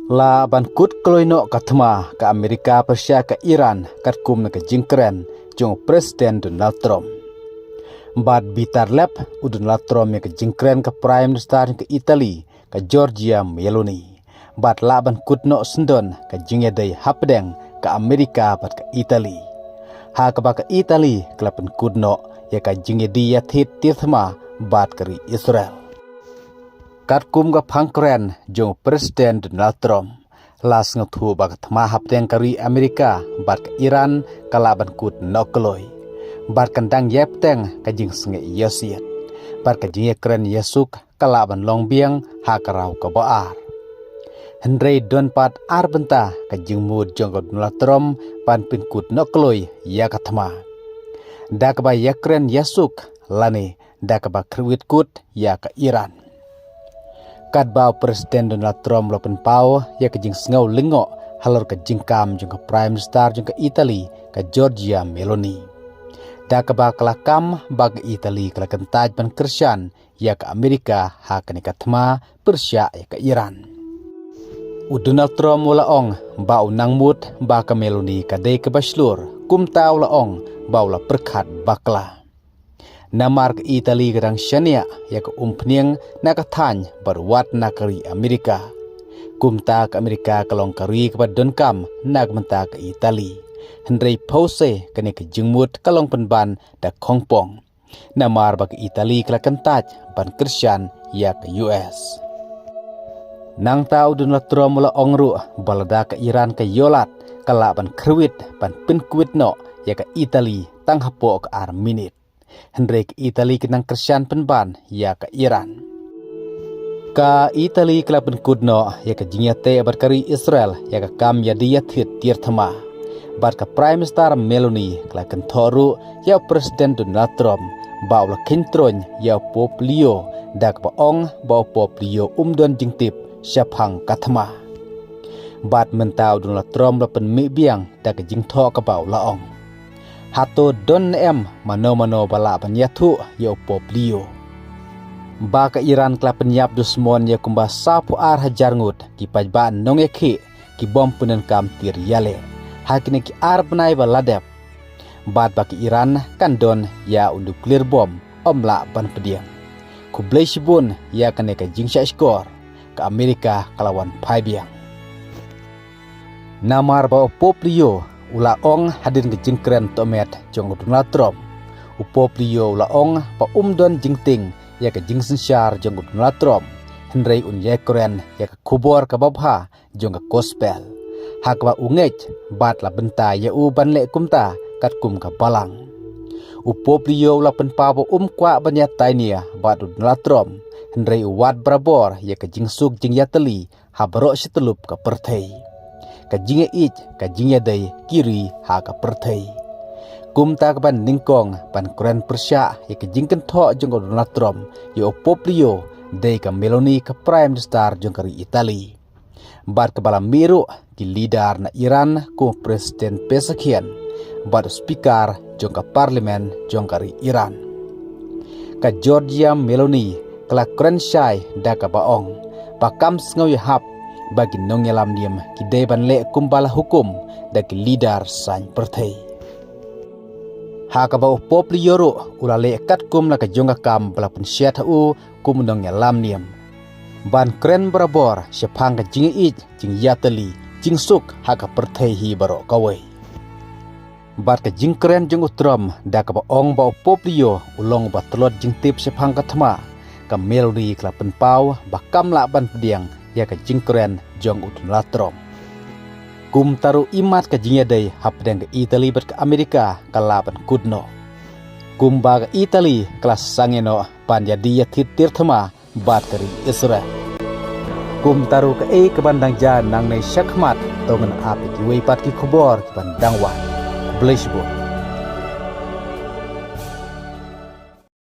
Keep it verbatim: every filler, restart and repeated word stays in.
La ban kut kloi noh ka thma ka Amerika pyrshah ka Iran katkum na ka jingkren jong u President Donald Trump. Bad bitar lep u Donald Trump ïa ka jingkren ka Prime Minister ka Italy ka Giorgia Meloni. Bad la ban kut noh syndon ka jingïadei hapdeng ka Amerika bad ka Italy. Ha kaba ka Italy ka la pynkut noh ïa ka jingïadei ïathied tiar thma bad ka ri Israel. Katkum ka phang kren jong u President Donald Trump, la sngewthuh ba ka thma hapdeng ka ri Amerika bad ka Iran ka la ban kut noh kloi. Bad kan dang ïai bteng ka jingsngewsih. Bad ka jingïakren ïasuk ka la ban long biang ha ka rau kaba ar. Hynrei don pat ar bynta ka jingmut jong u Donald Trump ban pynkut noh kloi ïa ka thma. Da kaba ïakren ïasuk lane da kaba kyrwit kut ïa ka Iran. Katba u President Donald Trump u la pynpaw ïa ka jingsngew lyngngoh halor ka jingkam jong ka Prime Minister jong ka Italy ka Giorgia Meloni. Da kaba ka la kam ba ka Italy ka la kyntait ban kyrshan ïa ka Amerika ha kane ka thma pyrshah ïa ka Iran. U Donald Trump u la ong ba u nang mut ba ka Meloni ka dei kaba shlur, kumta u la ong ba u la pyrkhat bakla. Namar ka Italy ka dang shaniah ïa ka umphniang na ka thaiñ bad wat na ka ri Amerika. Kumta ka Amerika ka long ka ri kaba donkam na ka bynta ka Italy. Hynrei phewse kane ka jingmut ka long pynban da khongpong. Namar ba ka Italy ka la kyntait ban kyrshan ïa ka U S. Nangta u Donald Trump u la ong ruh ba lada ka Iran ka ïoh lad ka lah ban kyrwit ban pynkhuid noh ïa ka Italy tang hapoh ka ar minit. Hynrei ka Italy ka nang kyrshan pynban ïa ka Iran. Ka Italy ka la pynkut noh ïa ka jingïateh bad ka ri Israel ïa ka kam ïadei ïathied tiar thma. Bad ka Prime Minister Meloni ka la kynthoh ruh ïa u President Donald Trump ba u la kheiñ troiñ ïa u Pope Leo da kaba ong ba u Pope Leo um don jingtip shaphang ka thma. Bad mynta u Donald Trump u la pynmih biang da ka jingthoh kaba u la ong. Hato don ne em mano mano ba lah ban ïathuh ïa u Pope Leo? Ba ka Iran ka la pynïap dusmon ïa kumba saphew ar hajar ngut ki paidbah nongïakhih ki bym pyndonkam tiar ïaleh ha kine ki ar bnai ba la dep. Bad ba ka Iran kan don ïa u nuclear bomb ym lah ban pdiang. Khublei shibun ïa kane ka jingshahshkor, ka Amerika ka la wan phai biang. Namar ba u Pope Leo u la ong hadien ka jingkren tohmet jong u Donald Trump. U Pope Leo u la ong ba um don jingtieng ïa ka jingsynshar jong u Donald Trump. Hynrei un ïai kren ïa ka khubor kaba bha jong ka gospel. Ha kaba u ngeit bad la bynta ïa u ban leh kumta katkum ka balang. U Pope Leo u la pynpaw ba um kwah ban ïatainia bad u Donald Trump. Hynrei u wad barabor ïa ka jingsuk jingïatylli ha baroh shi tyllup ka pyrthei. Ka jingïaieit, ka jingïadei ki ri ha ka pyrthei. Kumta ka ban nyngkong ban kren pyrshah ïa ka jingkynthoh jong u Donald Trump ïa u Pope Leo dei ka Meloni ka Prime Minister jong ka ri Italy. Bad kaba la mih ruh ki leader na Iran kum u President Pezeshkian bad u Speaker jong ka Parliament jong ka ri Iran. Ka Giorgia Meloni ka la kren shai da kaba ong ba kam sngew ïahap ba ki nongïalam niam ki dei ban leh kumba la hukum da ki leader saiñ pyrthei. Ha kaba u Pope Leo ruh u la leh katkum la ka jong ka kam ba la pynshitom ha u kum u nongïalam niam. Ban kren barabor shaphang ka jingïaieit, jingïatylli, jingsuk ha ka pyrthei hi baroh kawei. Bad ka jingkren jong u Trump da kaba ong ba u Pope Leo u long ba tlot jingtip shaphang ka thma, ka Meloni ka la pynpaw ba kam lah ban pdiang ïa ka jingkren jong u Donald Trump. Kumta ruh imat ka jingïadei hapdeng ka Italy bad ka Amerika ka lah ban kut noh. Kumba ka Italy ka la sangeh noh ban ïadei ïathied tiar thma bad ka ri Israel. Kumta ruh kaei kaban dang jia nangne shakhmat to ngin ap ïa kiwei pat ki khubor kiban dang wan. Khublei shibun.